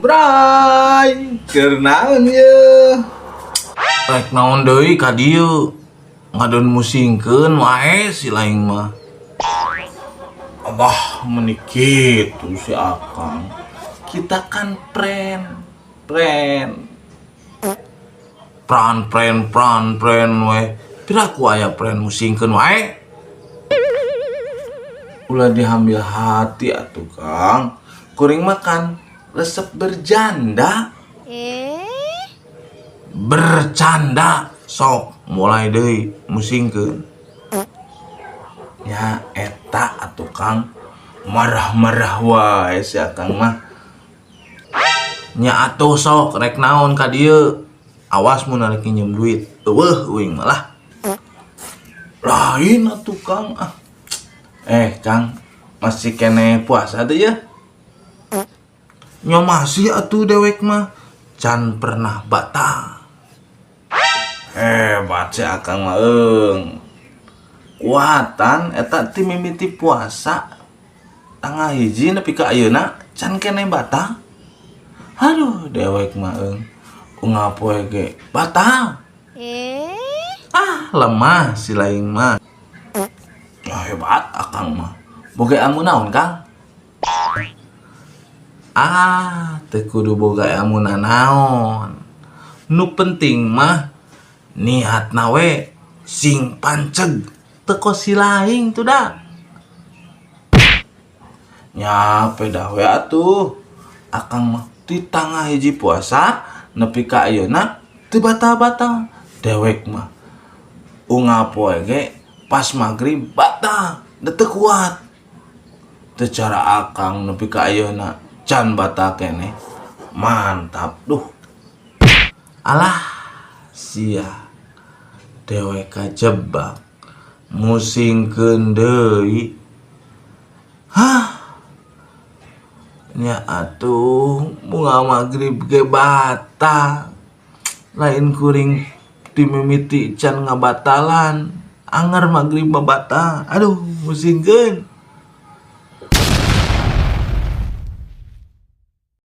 Bray, keur naon ye? Rek naon deui ka dieu? Ngadon musingkeun wae si laing mah. Abah, meni kitu si Akang. Kita kan pren, pren. Pran pren pran pren we. Piraku aya pren musingkeun wae. Ulah diambil hati atuh, Kang. Kuring makan resep berjanda. Eh? Bercanda sok mulai deui musingkeun. Ya eta atuh, Kang. Marah-marah wae si Akang mah. Nya atuh sok rek naon ka dieu? Awas mun arek nginjem duit. Eueuh uing malah. Lain atuh, Kang, ah. Eh, Kang, masih keneh puasa teh ya? Nya masih atuh, dewek mah can pernah batal. Hebat si Akang mah eung. Kuatan eta ti mimiti puasa tanggal 1 nepi ka ayeuna can keneh batal. Aduh, dewek mah eung. Unggal poe ge batal. Eh? Ah, lemah si laing mah. Ya, hebat Akang mah. Boga ilmu naon, Kang? Ah, teu kudu boga ilmu naon. Nu penting mah niatna we sing panceg, teu kos si laing tuh dah. Nya pedah we atuh. Akang mah ti tanggal 1 puasa nepi ka ayeuna teu batal-batal. Dewek mah unggal poe ge pas maghrib batal, da teu kuat. Teu cara Akang nepi ka ayeuna can batal keneh. Mantap duh. Alah, sia. Dewek kajebak. Musingkeun deui. Hah. Nya atuh, unggal maghrib ge batal. Lain kuring ti mimiti can ngabatalan. Angger maghrib mah batal. Aduh, musingkeun.